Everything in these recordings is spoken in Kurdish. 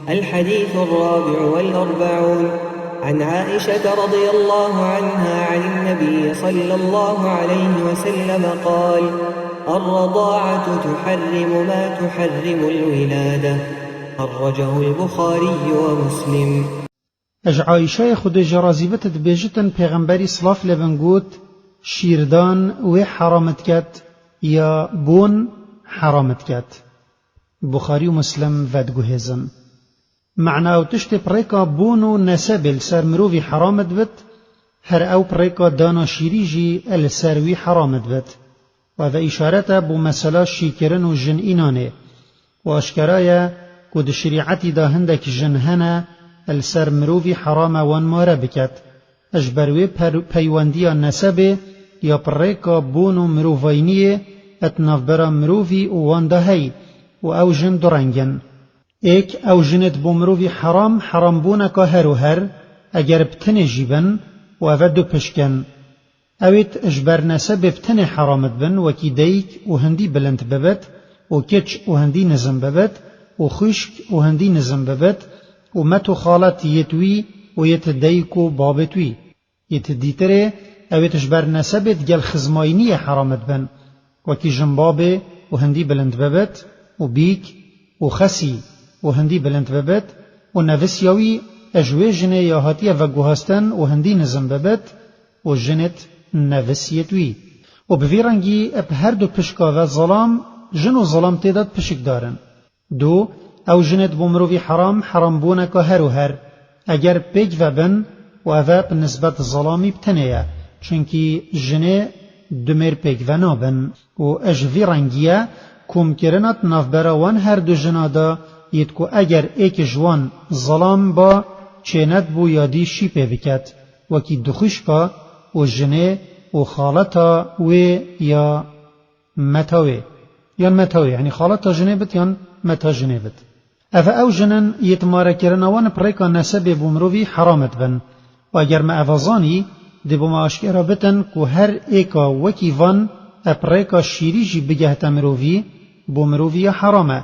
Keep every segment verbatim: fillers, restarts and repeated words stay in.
الحديث الرابع والأربعون. عن عائشة رضي الله عنها عن النبي صلى الله عليه وسلم قال: الرضاعة تحرم ما تحرم الولادة. خرجه البخاري ومسلم. Ji Aîşeyê Xwedê jê razî bit dibêjitin, Pêxemberî silav lê bin got, şîrdan wê heram diket ya bon heram diket. Buxarî û Muslim vediguhêzin. Mana ew tiştê pirêka bon û nesebê li ser mirovî heram dibit, her ew pirêka dana şîrî jî li ser wî heram dibit. Û ev îşaret e bo mesela şîkirin û jin înanê. Û aşkera ye ku di şerîetî de hindek jin hene li ser mirovî heram e wan mare biket. Ji ber wê per-, peywendiya nesebê ya pirêka bon û mirovayniyê di navbera mirovî û wan de heye û ew jin du reng in. Êk ew jinêt bo mirovî heram, herambûneka her û her, eger bi tinê jî bin û ev e du pişk in. Ewêt ji ber nesebê bi tinê heram dibin, wekî dayik û hindî bilind bibit û kiç û hindî nizim bibit û xwişk û hindî nizim bibit û met û xalet yêt wî û yêt dayik û babêt wî. Yêt dîtirê, ewêt ji ber nesebê digel xizmayniyê heram dibin, wekî jinbabê û hindî bilind bibit û bîk û xesî û hindî bilind bibit û nevisya wî ji wê jinê ya hatiye veguhastin û hindî nizim bibit û jinêt nevisiyêt wî. Û bi vî rengî bi her du pişka ve zelam, jin û zelam tê de pişikdar in. Du, ew jinêt bo mirovî heram, herambûneka her û her, eger pêk ve bin û ev e bi nisbet zelamî bi tenê ye, çunkî jinê du mêr pêk ve nabin. Û ji vî rengî ye komkirina di navbera wan her du jina de yêt ku eger êk ji wan zelam ba, çênedibû ya dî şî pê biket, wekî du xwişka û jinê û xaleta wê ya meta wê, yan meta wê, yanî xaleta jinê bit yan meta jinê bit. Ev ew jin in yêt marekirina wan bi rêka nesebê bo mirovî heram dibin. Û eger me eva zanî, dê bo me aşkera bitin ku her êka wekî van bi rêka şîrî jî bigehte mirovî, bo mirovî ya heram e.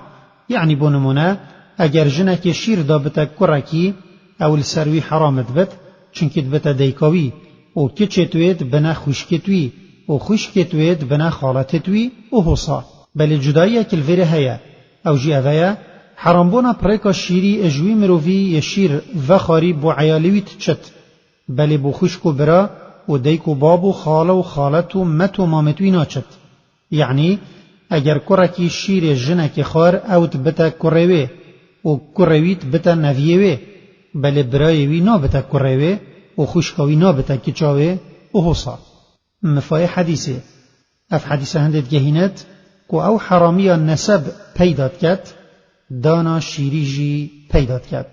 Yanî bo nimûne, eger jinekê şîr dabite kurekî, ew li ser wî heram dibit, çunkî dibite dayika wî, û kiçêt wê dibine xwişkêt wî, û xwişkêt wê dibine xaletêt wî, û hosa. Belê cudayiyek li vêrê heye. Ew jî ev e ye, herambûna bi rêka şîrî ji wî mirovî yê şîr vexwarî bo eyalê wî diçit. Belê bo xwişk û bira û dayik û bab û xale û xalet û met û mamêt wî naçit. Yanî, eger kurekî şîrê jinekê xwar, ew dibite kurê wê û kurê wî dibite neviyê wê. Belê birayê wî nabite kurê wê û xwişka wî nabite kiça wê û hosa. Mifayê hedîsê. Ev hedîse hindê digehînet ku ew heramiya neseb peyda diket, dana şîrî jî peyda diket.